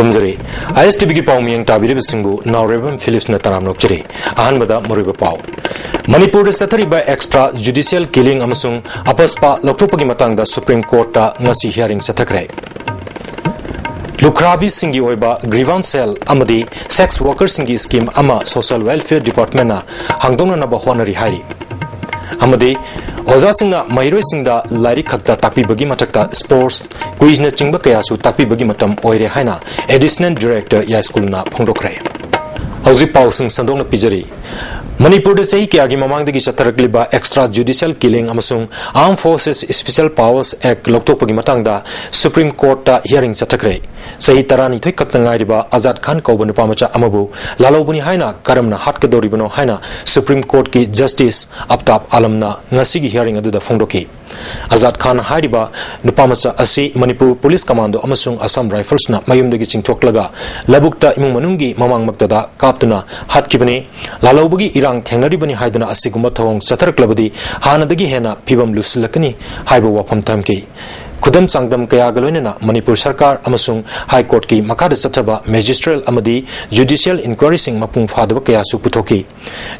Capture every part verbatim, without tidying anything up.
ꯈꯨꯔꯨꯝꯖꯔꯤ꯫ ꯑꯥꯏ ꯑꯦꯁ T ꯚꯤꯒꯤ ꯄꯥꯎ ꯃꯤꯌꯦꯡ ꯇꯥꯕꯤꯔꯤꯕꯁꯤꯡꯕꯨ ꯅꯥꯎꯔꯦꯝꯕꯝ ꯐꯤꯂꯤꯞꯁꯅ ꯇꯔꯥꯝꯅ ꯑꯣꯛꯆꯔꯤ꯫ ꯑꯍꯥꯟꯕꯗ ꯃꯔꯨꯑꯣꯏꯕ ꯄꯥꯎ꯫ ꯃꯅꯤꯄꯨꯔꯗ ꯆꯠꯊꯔꯤꯕ extra judicial killing ꯑꯃꯁꯨꯡ ꯑꯄꯁꯄꯥ ꯂꯧꯊꯣꯛꯄꯒꯤ ꯃꯇꯥꯡꯗ ꯁꯨꯄ꯭ꯔꯤꯝ ꯀꯣꯔꯠꯇ ꯉꯁꯤ hearing ꯆꯠꯊꯈ꯭ꯔꯦ꯫ ꯂꯨꯈ꯭ꯔꯥꯕꯤꯁꯤꯡꯒꯤ ꯑꯣꯏꯕ grievance cell ꯑꯃꯗꯤ sex workerꯁꯤꯡꯒꯤ scheme ꯑꯃ social welfare departmentꯅ ꯍꯥꯡꯗꯣꯛꯅꯅꯕ ꯍꯣꯠꯅꯔꯤ ꯍꯥꯏꯔꯤ꯫ ꯑꯃꯗꯤ ꯑꯣꯖꯥꯁꯤꯡꯅ ꯃꯍꯩꯔꯣꯏꯁꯤꯡꯗ ꯂꯥꯏꯔꯤꯛ ꯈꯛꯇ ꯇꯥꯛꯄꯤꯕꯒꯤ ꯃꯊꯛꯇ sports, quizꯅꯆꯤꯡꯕ ꯀꯌꯥꯁꯨ ꯇꯥꯛꯄꯤꯕꯒꯤ ꯃꯇꯝ ꯑꯣꯏꯔꯦ ꯍꯥꯏꯅ additional director ꯌꯥꯏꯁ꯭ꯀꯨꯜꯅ ꯐꯣꯡꯗꯣꯛꯈ꯭ꯔꯦ꯫ ꯍꯧꯖꯤꯛ ꯄꯥꯎꯁꯤꯡ ꯁꯟꯗꯣꯛꯅ ꯄꯤꯖꯔꯤ꯫ ꯃꯅꯤꯄꯨꯔꯗ ꯆꯍꯤ ꯀꯌꯥꯒꯤ ꯃꯃꯥꯡꯗꯒꯤ ꯆꯠꯊꯔꯛꯂꯤꯕ extra judicial killing ꯑꯃꯁꯨꯡ Armed Forces Special Powers Act ꯂꯧꯊꯣꯛꯄꯒꯤ ꯃꯇꯥꯡꯗ ꯁꯨꯄ꯭ꯔꯤꯝ ꯀꯣꯔꯠꯇ hearing ꯆꯠꯊꯈ꯭ꯔꯦ꯫ ꯆꯍꯤ ꯇꯔꯥꯅꯤꯊꯣꯏ ꯈꯛꯇ ꯉꯥꯏꯔꯤꯕ ꯑꯖꯥꯗ ꯈꯥꯟ ꯀꯧꯕ ꯅꯨꯄꯥꯃꯆꯥ ꯑꯃꯕꯨ ꯂꯥꯜꯍꯧꯕꯅꯤ ꯍꯥꯏꯅ ꯀꯔꯝꯅ ꯍꯥꯠꯀꯗꯧꯔꯤꯕꯅꯣ ꯍꯥꯏꯅ ꯁꯨꯄ꯭ꯔꯤꯝ ꯀꯣꯔꯠꯀꯤ ꯖꯁꯇꯤꯁ ꯑꯞꯇꯥꯕ ꯑꯥꯂꯝꯅ ꯉꯁꯤꯒꯤ hearing ꯑꯗꯨꯗ ꯐꯣꯡꯗꯣꯛꯈꯤ꯫ ꯑꯖꯥꯗ ꯈꯥꯟ ꯍꯥꯏꯔꯤꯕ ꯅꯨꯄꯥꯃꯆꯥ ꯑꯁꯤ ꯃꯅꯤꯄꯨꯔ ꯄꯨꯂꯤꯁ ꯀꯃꯥꯟꯗꯣ ꯑꯃꯁꯨꯡ ꯑꯁꯥꯝ ꯔꯥꯏꯐꯜꯁꯅ ꯃꯌꯨꯝꯗꯒꯤ ꯆꯤꯡꯊꯣꯛꯂꯒ ꯂꯧꯕꯨꯛꯇ ꯏꯃꯨꯡ ꯃꯅꯨꯡꯒꯤ ꯃꯃꯥꯡꯃꯛꯇꯗ ꯀꯥꯞꯇꯨꯅ ꯍꯥꯠꯈꯤꯕꯅꯤ꯫ ꯂꯥꯜꯍꯧꯕꯒꯤ ꯏꯔꯥꯡ ꯊꯦꯡꯅꯔꯤꯕꯅꯤ ꯍꯥꯏꯗꯨꯅ ꯑꯁꯤꯒꯨꯝꯕ ꯊꯧꯑꯣꯡ ꯆꯠꯊꯔꯛꯂꯕꯗꯤ ꯍꯥꯟꯅꯗꯒꯤ ꯍꯦꯟꯅ ꯐꯤꯕꯝ ꯂꯨꯁꯤꯜꯂꯛꯀꯅꯤ ꯍꯥꯏꯕ ꯋꯥꯐꯝ ꯊꯝꯈꯤ꯫ ꯈꯨꯗꯝ ꯆꯥꯡꯗꯝ ꯀꯌꯥꯒ ꯂꯣꯏꯅꯅ ꯃꯅꯤꯄꯨꯔ ꯁꯔꯀꯥꯔ ꯑꯃꯁꯨꯡ ꯍꯥꯏ ꯀꯣꯔꯠꯀꯤ ꯃꯈꯥꯗ ꯆꯠꯊꯕ ꯃꯦꯖꯤꯁꯇ꯭ꯔꯦꯜ ꯑꯃꯗꯤ ꯖꯨꯗꯤꯁꯤꯌꯦꯜ ꯏꯟꯀ꯭ꯋꯥꯏꯔꯤꯁꯤꯡ ꯃꯄꯨꯡ ꯐꯥꯗꯕ ꯀꯌꯥꯁꯨ ꯄꯨꯊꯣꯛꯈꯤ꯫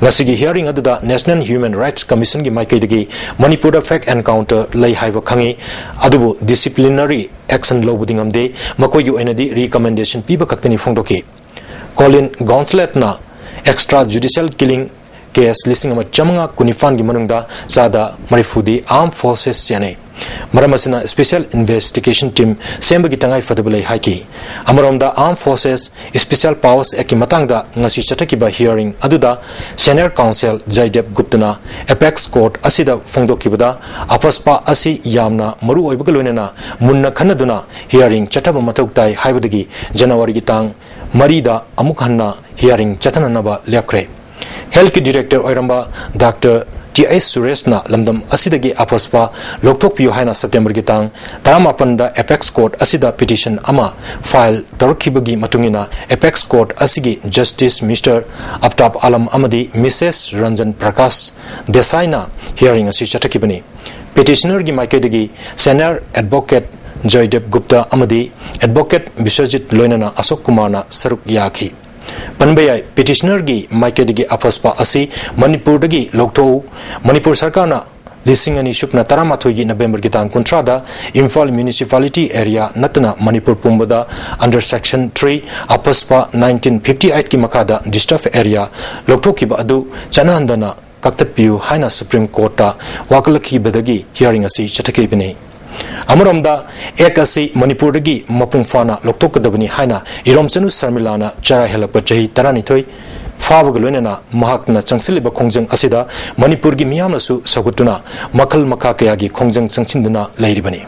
ꯉꯁꯤꯒꯤ hearing ꯑꯗꯨꯗ National Human Rights Commissionꯒꯤ ꯃꯥꯏꯀꯩꯗꯒꯤ ꯃꯅꯤꯄꯨꯔꯗ fake encounter ꯂꯩ ꯍꯥꯏꯕ ꯈꯪꯉꯤ, ꯑꯗꯨꯕꯨ disciplinary action ꯂꯧꯕꯗꯤ ꯉꯝꯗꯦ, ꯃꯈꯣꯏꯒꯤ ꯑꯣꯏꯅꯗꯤ recommendation ꯄꯤꯕ ꯈꯛꯇꯅꯤ ꯐꯣꯡꯗꯣꯛꯈꯤ꯫ ꯀꯣꯂꯤꯟ ꯒꯣꯟꯁꯂꯦꯠꯅ extra judicial killing case ꯂꯤꯁꯤꯡ ꯑꯃ ꯆꯥꯃꯉꯥ ꯀꯨꯟꯅꯤꯄꯥꯟꯒꯤ ꯃꯅꯨꯡꯗ ꯆꯥꯗ ꯃꯔꯤꯐꯨꯗꯤ Armed Forces ꯆꯦꯟꯅꯩ꯫ ꯃꯔꯝ ꯑꯁꯤꯅ special investigation team ꯁꯦꯝꯕꯒꯤ ꯇꯉꯥꯏ ꯐꯗꯕ ꯂꯩ ꯍꯥꯏꯈꯤ꯫ ꯑꯃꯔꯣꯝꯗ Armed Forces Special Powers Actꯀꯤ ꯃꯇꯥꯡꯗ ꯉꯁꯤ ꯆꯠꯊꯈꯤꯕ hearing ꯑꯗꯨꯗ senior counsel Jayadeva ꯒꯨꯞꯇꯅ apex court ꯑꯁꯤꯗ ꯐꯣꯡꯗꯣꯛꯈꯤꯕꯗ ꯑꯄꯁꯄꯥ ꯑꯁꯤ ꯌꯥꯝꯅ ꯃꯔꯨ ꯑꯣꯏꯕꯒ ꯂꯣꯏꯅꯅ ꯃꯨꯟꯅ ꯈꯟꯅꯗꯨꯅ hearing ꯆꯠꯊꯕ ꯃꯊꯧ ꯇꯥꯏ ꯍꯥꯏꯕꯗꯒꯤ ꯖꯅꯋꯥꯔꯤꯒꯤ ꯇꯥꯡ ꯃꯔꯤꯗ ꯑꯃꯨꯛ ꯍꯟꯅ hearing ꯆꯠꯊꯅꯅꯕ ꯂꯦꯞꯈ꯭ꯔꯦ꯫ ꯍꯦꯜꯊꯀꯤ ꯗꯤꯔꯦꯛꯇꯔ ꯑꯣꯏꯔꯝꯕ ꯗꯥꯛꯇꯔ ꯇꯤ ꯑꯩꯆ ꯁꯨꯔꯦꯁꯅ ꯂꯝꯗꯝ ꯑꯁꯤꯗꯒꯤ ꯑꯄꯁꯄꯥ ꯂꯧꯊꯣꯛꯄꯤꯌꯨ ꯍꯥꯏꯅ ꯁꯦꯞꯇꯦꯝꯕꯔꯒꯤ ꯇꯥꯡ ꯇꯔꯥꯃꯥꯄꯟꯗ apex court ꯑꯁꯤꯗ petition ꯑꯃ file ꯇꯧꯔꯛꯈꯤꯕꯒꯤ ꯃꯇꯨꯡ ꯏꯟꯅ apex court ꯑꯁꯤꯒꯤ ꯖꯁꯇꯤꯁ ꯃꯤꯁꯇꯔ ꯑꯞꯇꯥꯕ ꯑꯥꯂꯝ ꯑꯃꯗꯤ ꯃꯤꯁꯦꯁ ꯔꯟꯖꯟ ꯄ꯭ꯔꯀꯥꯁ ꯗꯦꯁꯥꯏꯅ hearing ꯑꯁꯤ ꯆꯠꯊꯈꯤꯕꯅꯤ꯫ Petitionerꯒꯤ ꯃꯥꯏꯀꯩꯗꯒꯤ senior advocate ꯖꯣꯏꯗꯦꯕ ꯒꯨꯞꯇ ꯑꯃꯗꯤ ꯑꯦꯗꯚꯣꯀꯦꯠ ꯕꯤꯁ꯭ꯋꯖꯤꯠ ꯂꯣꯏꯅꯅ ꯑꯁꯣꯛ ꯀꯨꯃꯥꯔꯅ ꯁꯔꯨꯛ ꯌꯥꯈꯤ꯫ ꯄꯟꯕ ꯌꯥꯏ, ꯄꯤꯇꯤꯁꯅꯔꯒꯤ ꯃꯥꯏꯀꯩꯗꯒꯤ ꯑꯐꯁꯄꯥ ꯑꯁꯤ ꯃꯅꯤꯄꯨꯔꯗꯒꯤ ꯂꯧꯊꯣꯛꯎ, ꯃꯅꯤꯄꯨꯔ ꯁꯔꯀꯥꯔꯅ ꯂꯤꯁꯤꯡ ꯑꯅꯤ ꯁꯨꯞꯅ ꯇꯔꯥꯃꯥꯊꯣꯏꯒꯤ ꯅꯕꯦꯝꯕꯔꯒꯤ ꯇꯥꯡ ꯀꯨꯟꯊ꯭ꯔꯥꯗ ꯏꯝꯐꯥꯜ ꯃ꯭ꯌꯨꯅꯤꯁꯤꯄꯥꯂꯤꯇꯤ ꯑꯦꯔꯤꯌꯥ ꯅꯠꯇꯅ ꯃꯅꯤꯄꯨꯔ ꯄꯨꯝꯕꯗ under section three, ꯑꯐꯁꯄꯥ nineteen fifty eight ꯀꯤ ꯃꯈꯥꯗ ꯗꯤꯁꯇꯔꯕ ꯑꯦꯔꯤꯌꯥ ꯂꯧꯊꯣꯛꯈꯤꯕ ꯑꯗꯨ ꯆꯠꯅꯍꯟꯗꯅ ꯀꯛꯊꯠꯄꯤꯌꯨ ꯍꯥꯏꯅ ꯁꯨꯄ꯭ꯔꯤꯝ ꯀꯣꯔꯠꯇ ꯋꯥꯀꯠꯂꯛꯈꯤꯕꯗꯒꯤ ꯍꯤꯌꯥꯔꯤꯡ ꯑꯁꯤ ꯆꯠꯊꯈꯤꯕꯅꯤ꯫ ꯑꯃꯔꯣꯝꯗ, ꯑꯦꯛ ꯑꯁꯤ ꯃꯅꯤꯄꯨꯔꯗꯒꯤ ꯃꯄꯨꯡ ꯐꯥꯅ ꯂꯧꯊꯣꯛꯀꯗꯕꯅꯤ ꯍꯥꯏꯅ ꯏꯔꯣꯝꯆꯅꯨ ꯁꯔꯃꯤꯂꯥꯅ ꯆꯔꯥ ꯍꯦꯜꯂꯛꯄ ꯆꯍꯤ ꯇꯔꯥꯅꯤꯊꯣꯏ ꯐꯥꯕꯒ ꯂꯣꯏꯅꯅ ꯃꯍꯥꯛꯅ ꯆꯪꯁꯤꯜꯂꯤꯕ ꯈꯣꯡꯖꯪ ꯑꯁꯤꯗ ꯃꯅꯤꯄꯨꯔꯒꯤ ꯃꯤꯌꯥꯝꯅꯁꯨ ꯁꯧꯒꯠꯇꯨꯅ ꯃꯈꯜ ꯃꯈꯥ ꯀꯌꯥꯒꯤ ꯈꯣꯡꯖꯪ ꯆꯪꯁꯤꯟꯗꯨꯅ ꯂꯩꯔꯤꯕꯅꯤ꯫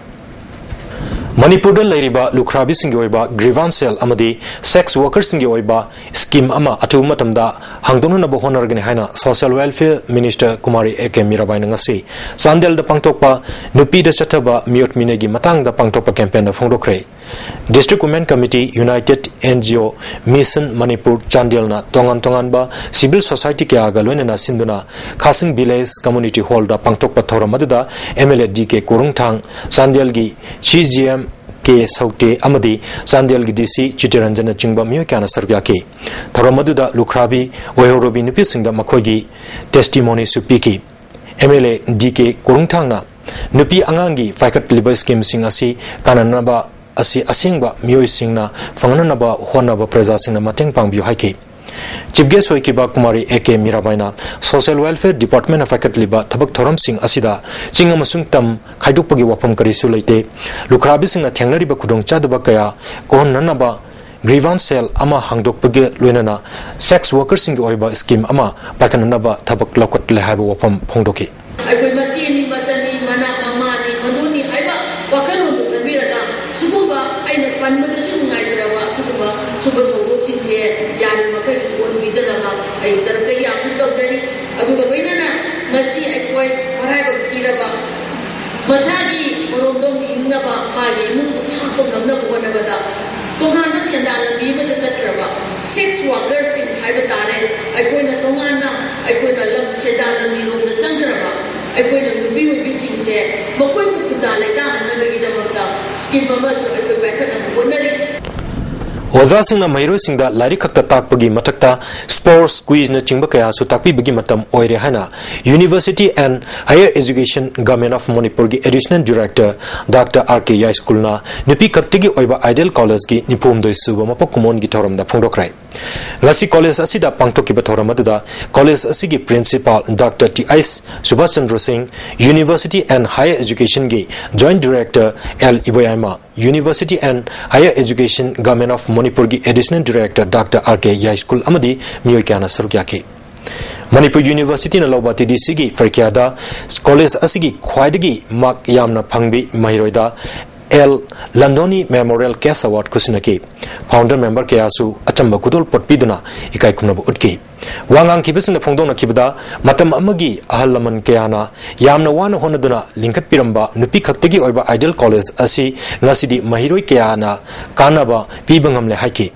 ꯃꯅꯤꯄꯨꯔꯗ ꯂꯩꯔꯤꯕ ꯂꯨꯈ꯭ꯔꯥꯕꯤꯁꯤꯡꯒꯤ ꯑꯣꯏꯕ grievance cell ꯑꯃꯗꯤ sex workerꯁꯤꯡꯒꯤ ꯑꯣꯏꯕ scheme ꯑꯃ ꯑꯊꯨꯕ ꯃꯇꯝꯗ ꯍꯥꯡꯗꯣꯛꯅꯅꯕ ꯍꯣꯠꯅꯔꯒꯅꯤ ꯍꯥꯏꯅ Social Welfare Minister Kumari A K ꯃꯤꯔꯥꯕꯥꯏꯅ ꯉꯁꯤ ꯆꯥꯟꯗꯦꯜꯗ ꯄꯥꯡꯊꯣꯛꯄ ꯅꯨꯄꯤꯗ ꯆꯠꯊꯕ ꯃꯤꯑꯣꯠ ꯃꯤꯅꯩꯒꯤ ꯃꯇꯥꯡꯗ ꯄꯥꯡꯊꯣꯛꯄ campaignꯗ ꯐꯣꯡꯗꯣꯛꯈ꯭ꯔꯦ꯫ District Women Committee, United NGO, Mission Manipur ꯆꯥꯟꯗꯦꯜꯅ ꯇꯣꯉꯥꯟ ꯇꯣꯉꯥꯟꯕ civil society ꯀꯌꯥꯒ ꯂꯣꯏꯅꯅ ꯁꯤꯟꯗꯨꯅ ꯈꯥꯁꯤꯡ Village Community Hallꯗ ꯄꯥꯡꯊꯣꯛꯄ ꯊꯧꯔꯝ ꯑꯗꯨꯗ MLA ꯗꯤ ꯀꯦ ꯀꯣꯔꯨꯡꯊꯥꯡ, ꯆꯥꯟꯗꯦꯜꯒꯤ CGM ꯀꯦ ꯁꯧꯇꯦ ꯑꯃꯗꯤ ꯆꯥꯟꯗꯦꯜꯒꯤ DC ꯆꯤꯇꯔꯟꯖꯟꯅꯆꯤꯡꯕ ꯃꯤꯑꯣꯏ ꯀꯌꯥꯅ ꯁꯔꯨꯛ ꯌꯥꯈꯤ꯫ ꯊꯧꯔꯝ ꯑꯗꯨꯗ ꯂꯨꯈ꯭ꯔꯥꯕꯤ ꯑꯣꯏꯍꯧꯔꯕꯤ ꯅꯨꯄꯤꯁꯤꯡꯗ ꯃꯈꯣꯏꯒꯤ testimonyꯁꯨ ꯄꯤꯈꯤ꯫ MLA ꯗꯤ ꯀꯦ ꯀꯣꯔꯨꯡꯊꯥꯡꯅ ꯅꯨꯄꯤ ꯑꯉꯥꯡꯒꯤ ꯄꯥꯏꯈꯠꯂꯤꯕ schemeꯁꯤꯡ ꯑꯁꯤ ꯀꯥꯟꯅꯅꯕ ꯑꯁꯤ ꯑꯁꯦꯡꯕ ꯃꯤꯑꯣꯏꯁꯤꯡꯅ ꯐꯪꯅꯅꯕ ꯍꯣꯠꯅꯕ ꯄ꯭ꯔꯖꯥꯁꯤꯡꯅ ꯃꯇꯦꯡ ꯄꯥꯡꯕꯤꯌꯨ ꯍꯥꯏꯈꯤ꯫ Chief guest ꯑꯣꯏꯈꯤꯕ Kumari A K ꯃꯤꯔꯥꯕꯥꯏꯅ Social Welfare Departmentꯅ ꯄꯥꯏꯈꯠꯂꯤꯕ ꯊꯕꯛ ꯊꯧꯔꯝꯁꯤꯡ ꯑꯁꯤꯗ ꯆꯤꯡ ꯑꯃꯁꯨꯡ ꯇꯝ ꯈꯥꯏꯗꯣꯛꯄꯒꯤ ꯋꯥꯐꯝ ꯀꯔꯤꯁꯨ ꯂꯩꯇꯦ꯫ ꯂꯨꯈ꯭ꯔꯥꯕꯤꯁꯤꯡꯅ ꯊꯦꯡꯅꯔꯤꯕ ꯈꯨꯗꯣꯡꯆꯥꯗꯕ ꯀꯌꯥ ꯀꯣꯛꯍꯟꯅꯅꯕ grievance cell ꯑꯃ ꯍꯥꯡꯗꯣꯛꯄꯒ ꯂꯣꯏꯅꯅ sex workerꯁꯤꯡꯒꯤ ꯑꯣꯏꯕ scheme ꯑꯃ ꯄꯥꯏꯈꯠꯅꯅꯕ ꯊꯕꯛ ꯂꯧꯈꯠꯂꯦ ꯍꯥꯏꯕ ꯋꯥꯐꯝ ꯐꯣꯡꯗꯣꯛꯈꯤ꯫ ꯑꯩꯈꯣꯏ ꯃꯆꯦꯅꯤ, ꯃꯆꯟꯅꯤ, ꯃꯅꯥ ꯃꯃꯥꯅꯤ, ꯃꯗꯨꯅꯤ ꯍꯥꯏꯕ ꯋꯥꯈꯜꯂꯣꯟꯗꯨ ꯈꯟꯕꯤꯔꯒ ꯁꯤꯒꯨꯝꯕ ꯑꯩꯅ ꯄꯟꯕꯗꯁꯨ ꯅꯨꯡꯉꯥꯏꯇ꯭ꯔꯕ ꯑꯗꯨꯒꯨꯝꯕ ꯁꯨꯝꯕ ꯊꯧꯗꯣꯛꯁꯤꯡꯁꯦ ꯌꯥꯔꯤꯕꯃꯈꯩ ꯊꯣꯛꯍꯟꯕꯤꯗꯅꯕ ꯑꯩ ꯇꯔꯞꯇꯒꯤ ꯑꯥꯄꯤꯜ ꯇꯧꯖꯔꯤ꯫ ꯑꯗꯨꯒ ꯂꯣꯏꯅꯅ ꯉꯁꯤ ꯑꯩꯈꯣꯏ ꯃꯔꯥꯏꯕꯛ ꯊꯤꯔꯕ ꯃꯁꯥꯒꯤ ꯃꯔꯣꯝꯗꯣꯝ ꯍꯤꯡꯅꯕ ꯃꯥꯒꯤ ꯏꯃꯨꯡ ꯊꯥꯛꯄ ꯉꯝꯅꯕ ꯍꯣꯠꯅꯕꯗ ꯇꯣꯉꯥꯟꯕ ꯁꯦꯟꯗꯥꯟ ꯂꯝꯕꯤ ꯑꯃꯗ ꯆꯠꯈ꯭ꯔꯕ sex workerꯁꯤꯡ ꯍꯥꯏꯕ ꯇꯥꯔꯦ꯫ ꯑꯩꯈꯣꯏꯅ ꯇꯣꯉꯥꯟꯅ ꯑꯩꯈꯣꯏꯅ ꯂꯝ ꯁꯦꯟꯗꯥꯟ ꯂꯝꯕꯤꯔꯣꯝꯗ ꯆꯪꯈ꯭ꯔꯕ ꯑꯩꯈꯣꯏꯅ ꯅꯨꯄꯤ ꯑꯣꯏꯕꯤꯁꯤꯡꯁꯦ ꯃꯈꯣꯏꯕꯨ ꯈꯨꯟꯗꯥ ꯂꯩꯇꯥꯍꯟꯅꯕꯒꯤꯗꯃꯛꯇ ꯑꯃꯁꯨ ꯑꯩꯈꯣꯏ ꯄꯥꯏꯈꯠꯅꯕ ꯍꯣꯠꯅꯔꯤ꯫ ꯑꯣꯖꯥꯁꯤꯡꯅ ꯃꯍꯩꯔꯣꯏꯁꯤꯡꯗ ꯂꯥꯏꯔꯤꯛ ꯈꯛꯇ ꯇꯥꯛꯄꯒꯤ ꯃꯊꯛꯇ sports, quizꯅꯆꯤꯡꯕ ꯀꯌꯥꯁꯨ ꯇꯥꯛꯄꯤꯕꯒꯤ ꯃꯇꯝ ꯑꯣꯏꯔꯦ ꯍꯥꯏꯅ University and Higher Education, Government of Manipurꯒꯤ Additional Director Doctor R K Yaiskulꯅ ꯅꯨꯄꯤ ꯈꯛꯇꯒꯤ ꯑꯣꯏꯕ Ideal Collegeꯀꯤ ꯅꯤꯐꯨꯍꯨꯝꯗꯣꯏ ꯁꯨꯕ ꯃꯄꯣꯛ ꯀꯨꯝꯑꯣꯟꯒꯤ ꯊꯧꯔꯝꯗ ꯐꯣꯡꯗꯣꯛꯈ꯭ꯔꯦ꯫ ꯉꯁꯤ ꯀꯣꯂꯦꯖ ꯑꯁꯤꯗ ꯄꯥꯡꯊꯣꯛꯈꯤꯕ ꯊꯧꯔꯝ ꯑꯗꯨꯗ ꯀꯣꯂꯦꯖ ꯑꯁꯤꯒꯤ Principal Doctor T I Subhas Chandra ꯁꯤꯡ, University and Higher Educationꯒꯤ Joint Director L Iboyaima, University and Higher Education, Government of ꯃꯅꯤꯄꯨꯔꯒꯤ Additional Director Doctor R K ꯌꯥꯏꯁ꯭ꯀꯨꯜ ꯑꯃꯗꯤ ꯃꯤꯑꯣꯏ ꯀꯌꯥꯅ ꯁꯔꯨꯛ ꯌꯥꯈꯤ꯫ ꯃꯅꯤꯄꯨꯔ Universityꯅ ꯂꯧꯕ TDCꯒꯤ ꯄꯔꯤꯈ꯭ꯌꯥꯗ ꯀꯣꯂꯦꯖ ꯑꯁꯤꯒꯤ ꯈ꯭ꯋꯥꯏꯗꯒꯤ ꯃꯥꯔꯛ ꯌꯥꯝꯅ ꯐꯪꯕꯤ ꯃꯍꯩꯔꯣꯏꯗ L ꯂꯟꯗꯣꯅꯤ Memorial Cash Award ꯈꯨꯠꯁꯤꯟꯅꯈꯤ꯫ Founder member ꯀꯌꯥꯁꯨ ꯑꯆꯝꯕ ꯈꯨꯗꯣꯜꯄꯣꯠ ꯄꯤꯗꯨꯅ ꯏꯀꯥꯏ ꯈꯨꯝꯅꯕ ꯎꯠꯈꯤ꯫ ꯋꯥ ꯉꯥꯡꯈꯤꯕꯁꯤꯡꯅ ꯐꯣꯡꯗꯣꯛꯅꯈꯤꯕꯗ, ꯃꯇꯝ ꯑꯃꯒꯤ ꯑꯍꯜ ꯂꯃꯟ ꯀꯌꯥꯅ ꯌꯥꯝꯅ ꯋꯥꯅ ꯍꯣꯠꯅꯗꯨꯅ ꯂꯤꯡꯈꯠꯄꯤꯔꯝꯕ ꯅꯨꯄꯤ ꯈꯛꯇꯒꯤ ꯑꯣꯏꯕ Ideal College ꯑꯁꯤ ꯉꯁꯤꯗꯤ ꯃꯍꯩꯔꯣꯏ ꯀꯌꯥꯅ ꯀꯥꯟꯅꯕ ꯄꯤꯕ ꯉꯝꯂꯦ ꯍꯥꯏꯈꯤ꯫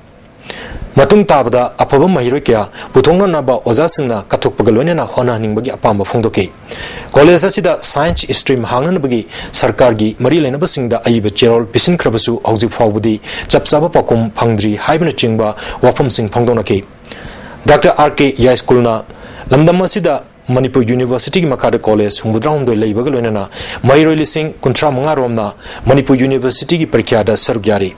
ꯃꯇꯨꯡ ꯇꯥꯕꯗ ꯑꯐꯕ ꯃꯍꯩꯔꯣꯏ ꯀꯌꯥ ꯄꯨꯊꯣꯛꯅꯅꯕ ꯑꯣꯖꯥꯁꯤꯡꯅ ꯀꯠꯊꯣꯛꯄꯒ ꯂꯣꯏꯅꯅ ꯍꯣꯠꯅꯍꯟꯅꯤꯡꯕꯒꯤ ꯑꯄꯥꯝꯕ ꯐꯣꯡꯗꯣꯛꯈꯤ꯫ ꯀꯣꯂꯦꯖ ꯑꯁꯤꯗ science stream ꯍꯥꯡꯅꯅꯕꯒꯤ ꯁꯔꯀꯥꯔꯒꯤ ꯃꯔꯤ ꯂꯩꯅꯕꯁꯤꯡꯗ ꯑꯏꯕ ꯆꯦꯔꯣꯜ ꯄꯤꯁꯤꯟꯈ꯭ꯔꯕꯁꯨ ꯍꯧꯖꯤꯛ ꯐꯥꯎꯕꯗꯤ ꯆꯞ ꯆꯥꯕ ꯄꯥꯎꯈꯨꯝ ꯐꯪꯗ꯭ꯔꯤ ꯍꯥꯏꯕꯅꯆꯤꯡꯕ ꯋꯥꯐꯝꯁꯤꯡ ꯐꯣꯡꯗꯣꯛꯅꯈꯤ꯫ Doctor R K ꯌꯥꯏꯁ꯭ꯀꯨꯜꯅ ꯂꯝꯗꯝ ꯑꯁꯤꯗ ꯃꯅꯤꯄꯨꯔ Universityꯒꯤ ꯃꯈꯥꯗ ꯀꯣꯂꯦꯖ ꯍꯨꯝꯐꯨꯇꯔꯥꯍꯨꯝꯗꯣꯏ ꯂꯩꯕꯒ ꯂꯣꯏꯅꯅ ꯃꯍꯩꯔꯣꯏ ꯂꯤꯁꯤꯡ ꯀꯨꯟꯊ꯭ꯔꯥ ꯃꯉꯥ ꯔꯣꯝꯅ ꯃꯅꯤꯄꯨꯔ Universityꯒꯤ ꯄꯔꯤꯈ꯭ꯌꯥꯗ ꯁꯔꯨꯛ ꯌꯥꯔꯤ꯫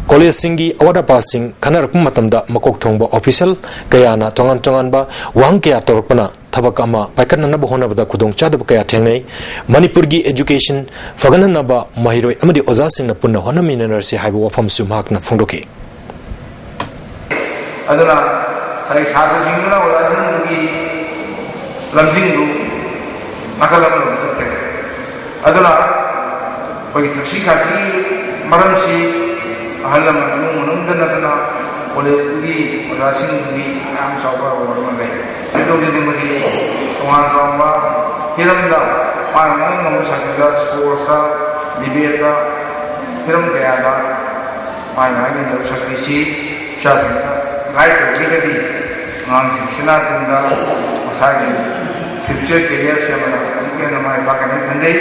ꯀꯣꯂꯦꯖꯁꯤꯡꯒꯤ ꯑꯋꯥꯠ ꯑꯄꯥꯁꯤꯡ ꯈꯟꯅꯔꯛꯄ ꯃꯇꯝꯗ ꯃꯀꯣꯛ ꯊꯣꯡꯕ official ꯀꯌꯥꯅ ꯇꯣꯉꯥꯟ ꯇꯣꯉꯥꯟꯕ ꯋꯥꯍꯪ ꯀꯌꯥ ꯇꯧꯔꯛꯄꯅ ꯊꯕꯛ ꯑꯃ ꯄꯥꯏꯈꯠꯅꯅꯕ ꯍꯣꯠꯅꯕꯗ ꯈꯨꯗꯣꯡꯆꯥꯗꯕ ꯀꯌꯥ ꯊꯦꯡꯅꯩ꯫ ꯃꯅꯤꯄꯨꯔꯒꯤ education ꯐꯒꯠꯅꯅꯕ ꯃꯍꯩꯔꯣꯏ ꯑꯃꯗꯤ ꯑꯣꯖꯥꯁꯤꯡꯅ ꯄꯨꯟꯅ ꯍꯣꯠꯅꯃꯤꯟꯅꯔꯁꯤ ꯍꯥꯏꯕ ꯋꯥꯐꯝꯁꯨ ꯃꯍꯥꯛꯅ ꯐꯣꯡꯗꯣꯛꯈꯤ꯫ ꯑꯗꯨꯅ ꯉꯁꯥꯏ ꯁꯥꯇ꯭ꯔꯁꯤꯡꯗꯨꯅ ꯑꯣꯖꯥꯁꯤꯡꯗꯨꯒꯤ ꯂꯝꯖꯤꯡꯗꯨ ꯅꯥꯀꯜ ꯑꯃꯔꯣꯝꯗ ꯆꯠꯈ꯭ꯔꯦ꯫ ꯑꯗꯨꯅ ꯑꯩꯈꯣꯏꯒꯤ ꯊꯛꯁꯤ ꯈꯥꯁꯤꯒꯤ ꯃꯔꯝꯁꯤ ꯑꯍꯜ ꯂꯃꯟ ꯏꯃꯨꯡ ꯃꯅꯨꯡꯗ ꯅꯠꯇꯅ ꯀꯣꯂꯦꯖꯇꯨꯒꯤ ꯑꯣꯖꯥꯁꯤꯡꯗꯨꯒꯤ ꯌꯥꯝ ꯆꯥꯎꯕ role ꯑꯃ ꯂꯩ꯫ ꯀꯃꯥꯏꯅ ꯇꯧꯖꯅꯤꯡꯕꯗꯤ ꯇꯣꯉꯥꯟ ꯇꯣꯉꯥꯟꯕ ꯍꯤꯔꯝꯗ ꯃꯥꯒꯤ ꯃꯥꯒꯤ ꯉꯝꯕ ꯁꯥꯖꯤꯜꯂ sportsꯇ, debateꯇ, ꯍꯤꯔꯝ ꯀꯌꯥꯗ ꯃꯥꯒꯤ ꯃꯥꯒꯤ ꯉꯝꯖꯕ ꯁꯛꯇꯤꯁꯤ ꯏꯆꯥꯁꯤꯡꯗ guide ꯇꯧꯕꯤꯔꯒꯗꯤ ꯑꯉꯥꯡꯁꯤꯡꯁꯤꯅ ꯇꯨꯡꯗ ꯃꯁꯥꯒꯤ future career ꯁꯦꯝꯕꯗ ꯑꯃꯨꯛꯀ ꯍꯦꯟꯅ ꯃꯥꯏ ꯄꯥꯛꯀꯅꯤ ꯈꯟꯖꯩ꯫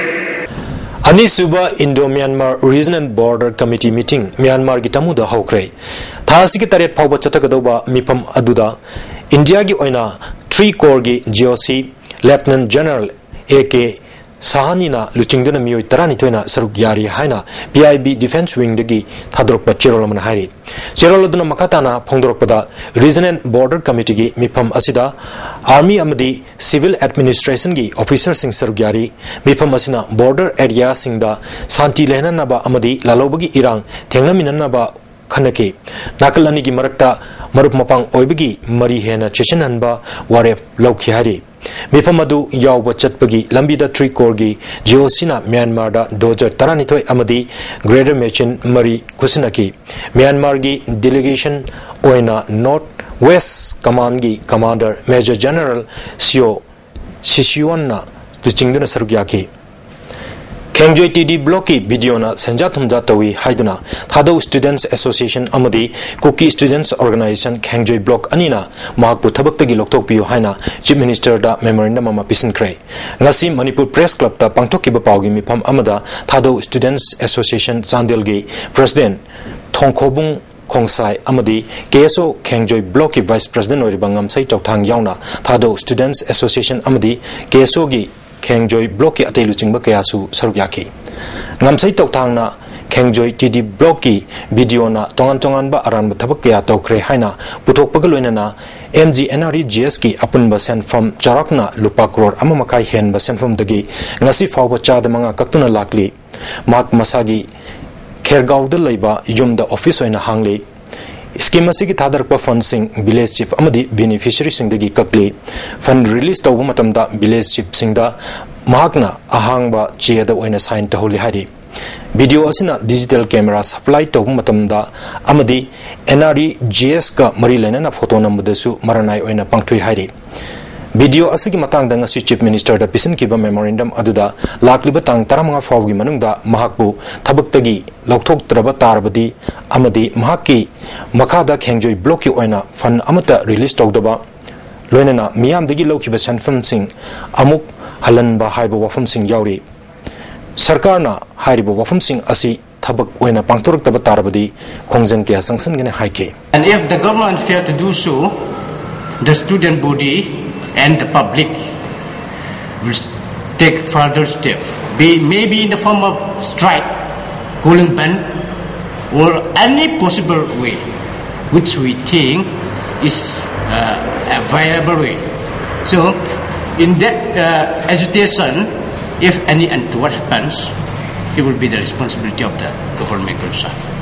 ꯑꯅꯤꯁꯨꯕ Indo-Myanmar Regional Border Committee meeting ꯃ꯭ꯌꯥꯟꯃꯥꯔꯒꯤ ꯇꯃꯨꯗ ꯍꯧꯈ꯭ꯔꯦ꯫ ꯊꯥ ꯑꯁꯤꯒꯤ ꯇꯔꯦꯠ ꯐꯥꯎꯕ ꯆꯠꯊꯒꯗꯧꯕ ꯃꯤꯐꯝ ꯑꯗꯨꯗ ꯏꯟꯗꯤꯌꯥꯒꯤ ꯑꯣꯏꯅ ꯊ꯭ꯔꯤ ꯀꯣꯔꯒꯤ ꯖꯤ ꯑꯣ ꯁꯤ ꯂꯦꯐꯇꯤꯅꯦꯟ ꯖꯦꯅꯔꯦꯜ ꯑꯦ ꯀꯦ ꯁꯍꯥꯅꯤꯅ ꯂꯨꯆꯤꯡꯗꯨꯅ ꯃꯤꯑꯣꯏ ꯇꯔꯥꯅꯤꯊꯣꯏꯅ ꯁꯔꯨꯛ ꯌꯥꯔꯤ ꯍꯥꯏꯅ ꯄꯤ ꯑꯥꯏ ꯕꯤ ꯗꯤꯐꯦꯟꯁ ꯋꯤꯡꯗꯒꯤ ꯊꯥꯗꯣꯔꯛꯄ ꯆꯦꯔꯣꯜ ꯑꯃꯅ ꯍꯥꯏꯔꯤ꯫ ꯆꯦꯔꯣꯜ ꯑꯗꯨꯅ ꯃꯈꯥ ꯇꯥꯅ ꯐꯣꯡꯗꯣꯔꯛꯄꯗ, ꯔꯤꯖꯅꯦꯜ ꯕꯣꯔꯗꯔ ꯀꯃꯤꯇꯤꯒꯤ ꯃꯤꯐꯝ ꯑꯁꯤꯗ ꯑꯥꯔꯃꯤ ꯑꯃꯗꯤ ꯁꯤꯚꯤꯜ ꯑꯦꯗꯃꯤꯅꯤꯁꯇ꯭ꯔꯦꯁꯟꯒꯤ ꯑꯣꯐꯤꯁꯔꯁꯤꯡ ꯁꯔꯨꯛ ꯌꯥꯔꯤ꯫ ꯃꯤꯐꯝ ꯑꯁꯤꯅ ꯕꯣꯔꯗꯔ ꯑꯦꯔꯤꯌꯥꯁꯤꯡꯗ ꯁꯥꯟꯇꯤ ꯂꯩꯍꯟꯅꯕ ꯑꯃꯗꯤ ꯂꯥꯜꯍꯧꯕꯒꯤ ꯏꯔꯥꯡ ꯊꯦꯡꯅꯃꯤꯟꯅꯅꯕ ꯈꯟꯅꯈꯤ꯫ ꯅꯥꯀꯜ ꯑꯅꯤꯒꯤ ꯃꯔꯛꯇ ꯃꯔꯨꯞ ꯃꯄꯥꯡ ꯑꯣꯏꯕꯒꯤ ꯃꯔꯤ ꯍꯦꯟꯅ ꯆꯦꯠꯁꯤꯟꯍꯟꯕ ꯋꯥꯔꯦꯞ ꯂꯧꯈꯤ ꯍꯥꯏꯔꯤ꯫ ꯃꯤꯐꯝ ꯑꯗꯨ ꯌꯥꯎꯕ ꯆꯠꯄꯒꯤ ꯂꯝꯕꯤꯗ ꯊ꯭ꯔꯤ ꯀꯣꯔꯒꯤ ꯖꯤ ꯑꯣ ꯁꯤꯅ ꯃ꯭ꯌꯥꯟꯃꯥꯔꯗ ꯗꯣꯖꯔ ꯇꯔꯥꯅꯤꯊꯣꯏ ꯑꯃꯗꯤ ꯒ꯭ꯔꯦꯅꯦꯗꯔ ꯃꯦꯆꯤꯟ ꯃꯔꯤ ꯈꯨꯠꯁꯤꯟꯅꯈꯤ꯫ ꯃ꯭ꯌꯥꯟꯃꯥꯔꯒꯤ ꯗꯦꯂꯤꯒꯦꯁꯟ ꯑꯣꯏꯅ ꯅꯣꯔꯠ ꯋꯦꯁ ꯀꯃꯥꯟꯒꯤ ꯀꯃꯥꯟꯗꯔ ꯃꯦꯖꯔ ꯖꯦꯅꯔꯦꯜ ꯁꯤꯑꯣ ꯁꯤꯁꯤꯌꯣꯟꯅ ꯂꯨꯆꯤꯡꯗꯨꯅ ꯁꯔꯨꯛ ꯌꯥꯈꯤ꯫ ꯈꯦꯡꯖꯣꯏ ꯇꯤ ꯗꯤ ꯕ꯭ꯂꯣꯛꯀꯤ ꯕꯤ ꯗꯤ ꯑꯣꯅ ꯁꯦꯟꯖꯥ ꯊꯨꯝꯖꯥ ꯇꯧꯏ ꯍꯥꯏꯗꯨꯅ ꯊꯥꯗꯧ ꯁ꯭ꯇꯨꯗꯦꯟꯠꯁ ꯑꯦꯁꯣꯁꯤꯌꯦꯁꯟ ꯑꯃꯗꯤ ꯀꯨꯀꯤ ꯁ꯭ꯇꯨꯗꯦꯟꯠꯁ ꯑꯣꯔꯒꯅꯥꯏꯖꯦꯁꯟ ꯈꯦꯡꯖꯣꯏ ꯕ꯭ꯂꯣꯛ ꯑꯅꯤꯅ ꯃꯍꯥꯛꯄꯨ ꯊꯕꯛꯇꯒꯤ ꯂꯧꯊꯣꯛꯄꯤꯌꯨ ꯍꯥꯏꯅ ꯆꯤꯐ ꯃꯤꯅꯤꯁꯇꯔꯗ ꯃꯦꯃꯣꯔꯦꯟꯗꯝ ꯑꯃ ꯄꯤꯁꯤꯟꯈ꯭ꯔꯦ꯫ ꯉꯁꯤ ꯃꯅꯤꯄꯨꯔ ꯄ꯭ꯔꯦꯁ ꯀ꯭ꯂꯕꯇ ꯄꯥꯡꯊꯣꯛꯈꯤꯕ ꯄꯥꯎꯒꯤ ꯃꯤꯐꯝ ꯑꯃꯗ ꯊꯥꯗꯧ ꯁ꯭ꯇꯨꯗꯦꯟꯠꯁ ꯑꯦꯁꯣꯁꯤꯌꯦꯁꯟ ꯆꯥꯟꯗꯦꯜꯒꯤ ꯄ꯭ꯔꯁꯤꯗꯦꯟꯠ ꯊꯣꯡꯈꯣꯕꯨꯡ ꯈꯣꯡꯁꯥꯏ ꯑꯃꯗꯤ ꯀꯦ ꯑꯦꯁ ꯑꯣ ꯈꯦꯡꯖꯣꯏ ꯕ꯭ꯂꯣꯛꯀꯤ ꯚꯥꯏꯁ ꯄ꯭ꯔꯁꯤꯗꯦꯟꯠ ꯑꯣꯏꯔꯤꯕ ꯉꯝꯁꯩ ꯆꯧꯊꯥꯡ ꯌꯥꯎꯅ ꯊꯥꯗꯧ ꯁ꯭ꯇꯨꯗꯦꯟꯠꯁ ꯑꯦꯁꯣꯁꯤꯌꯦꯁꯟ ꯑꯃꯗꯤ ꯀꯦ ꯑꯦꯁ ꯑꯣꯒꯤ ꯈꯦꯡꯖꯣꯏ ꯕ꯭ꯂꯣꯛꯀꯤ ꯑꯇꯩ ꯂꯨꯆꯤꯡꯕ ꯀꯌꯥꯁꯨ ꯁꯔꯨꯛ ꯌꯥꯈꯤ꯫ ꯉꯝꯁꯩ ꯆꯧꯊꯥꯡꯅ ꯈꯦꯡꯖꯣꯏ ꯇꯤ ꯗꯤ ꯕ꯭ꯂꯣꯛꯀꯤ ꯕꯤ ꯗꯤ ꯑꯣꯅ ꯇꯣꯉꯥꯟ ꯇꯣꯉꯥꯟꯕ ꯑꯔꯥꯟꯕ ꯊꯕꯛ ꯀꯌꯥ ꯇꯧꯈ꯭ꯔꯦ ꯍꯥꯏꯅ ꯄꯨꯊꯣꯛꯄꯒ ꯂꯣꯏꯅꯅ M G N R E G ꯑꯦꯁꯀꯤ ꯑꯄꯨꯟꯕ ꯁꯦꯟꯐꯝ ꯆꯥꯎꯔꯥꯛꯅ ꯂꯨꯄꯥ ꯀ꯭ꯔꯣꯔ ꯑꯃ ꯃꯈꯥꯏ ꯍꯦꯟꯕ ꯁꯦꯟꯐꯝꯗꯒꯤ ꯉꯁꯤ ꯐꯥꯎꯕ ꯆꯥꯗ ꯃꯉꯥ ꯀꯛꯇꯨꯅ ꯂꯥꯛꯂꯤ꯫ ꯃꯍꯥꯛ ꯃꯁꯥꯒꯤ ꯈꯦꯔꯒꯥꯎꯗ ꯂꯩꯕ ꯌꯨꯝꯗ ꯑꯣꯐꯤꯁ ꯑꯣꯏꯅ ꯍꯥꯡꯂꯤ꯫ ꯁ꯭ꯀꯤꯝ ꯑꯁꯤꯒꯤ ꯊꯥꯗꯔꯛꯄ ꯐꯟꯁꯤꯡ ꯚꯤꯂꯦꯖ ꯆꯤꯐ ꯑꯃꯗꯤ ꯕꯦꯅꯤꯐꯤꯁꯔꯤꯁꯤꯡꯗꯒꯤ ꯀꯛꯂꯤ꯫ ꯐꯟ ꯔꯤꯂꯤꯖ ꯇꯧꯕ ꯃꯇꯝꯗ ꯚꯤꯂꯦꯖ ꯆꯤꯐꯁꯤꯡꯗ ꯃꯍꯥꯛꯅ ꯑꯍꯥꯡꯕ ꯆꯦꯗ ꯑꯣꯏꯅ ꯁꯥꯏꯟ ꯇꯧꯍꯜꯂꯤ ꯍꯥꯏꯔꯤ꯫ ꯕꯤ ꯗꯤ ꯑꯣ ꯑꯁꯤꯅ ꯗꯤꯖꯤꯇꯦꯜ ꯀꯦꯃꯦꯔꯥ ꯁꯄ꯭ꯂꯥꯏ ꯇꯧꯕ ꯃꯇꯝꯗ ꯑꯃꯗꯤ ꯑꯦꯟ ꯑꯥꯔ ꯏ ꯖꯤ ꯑꯦꯁꯀ ꯃꯔꯤ ꯂꯩꯅꯅ ꯐꯣꯇꯣ ꯅꯝꯕꯗꯁꯨ ꯃꯔꯥꯅꯥꯏ ꯑꯣꯏꯅ ꯄꯥꯡꯊꯣꯛꯏ ꯍꯥꯏꯔꯤ꯫ ꯕꯤ ꯗꯤ ꯑꯣ ꯑꯁꯤꯒꯤ ꯃꯇꯥꯡꯗ ꯉꯁꯤ ꯆꯤꯐ ꯃꯤꯅꯤꯁꯇꯔꯗ ꯄꯤꯁꯤꯟꯈꯤꯕ ꯃꯦꯃꯣꯔꯦꯟꯗꯝ ꯑꯗꯨꯗ ꯂꯥꯛꯂꯤꯕ ꯇꯥꯡ ꯇꯔꯥꯃꯉꯥ ꯐꯥꯎꯕꯒꯤ ꯃꯅꯨꯡꯗ ꯃꯍꯥꯛꯄꯨ ꯊꯕꯛꯇꯒꯤ ꯂꯧꯊꯣꯛꯇ꯭ꯔꯕ ꯇꯥꯔꯕꯗꯤ ꯑꯃꯗꯤ ꯃꯍꯥꯛꯀꯤ ꯃꯈꯥꯗ ꯈꯦꯡꯖꯣꯏ ꯕ꯭ꯂꯣꯛꯀꯤ ꯑꯣꯏꯅ ꯐꯟ ꯑꯃꯠꯇ ꯔꯤꯂꯤꯖ ꯇꯧꯗꯕ, ꯂꯣꯏꯅꯅ ꯃꯤꯌꯥꯝꯗꯒꯤ ꯂꯧꯈꯤꯕ ꯁꯦꯟꯐꯝꯁꯤꯡ ꯑꯃꯨꯛ ꯍꯜꯍꯟꯕ ꯍꯥꯏꯕ ꯋꯥꯐꯝꯁꯤꯡ ꯌꯥꯎꯔꯤ꯫ ꯁꯔꯀꯥꯔꯅ ꯍꯥꯏꯔꯤꯕ ꯋꯥꯐꯝꯁꯤꯡ ꯑꯁꯤ ꯊꯕꯛ ꯑꯣꯏꯅ ꯄꯥꯡꯊꯣꯔꯛꯇꯕ ꯇꯥꯔꯕꯗꯤ ꯈꯣꯡꯖꯪ ꯀꯌꯥ ꯆꯪꯁꯤꯟꯒꯅꯤ ꯍꯥꯏꯈꯤ꯫ And if the government fail to do so, the student body and the public will take further step, be maybe in the form of strike, cooling ban, or any possible way which we think is uh, a viable way. So, in that uh, agitation, if any untoward happens, it will be the responsibility of the government concerned.